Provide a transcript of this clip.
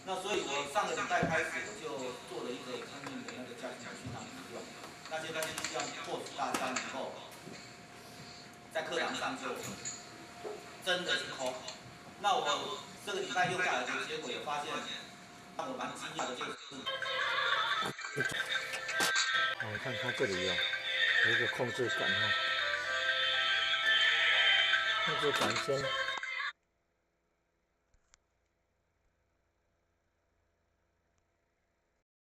那所以我上個禮拜開始，我就做了一個空運的那個教程去讓你們用。那些東西希望迫使大家能夠在課堂上就真的去 call。那我這個禮拜用下來的結果也發現，讓我蠻驚訝的就是。哦，你看它這裡哦，有一個控制桿哈，控制桿先。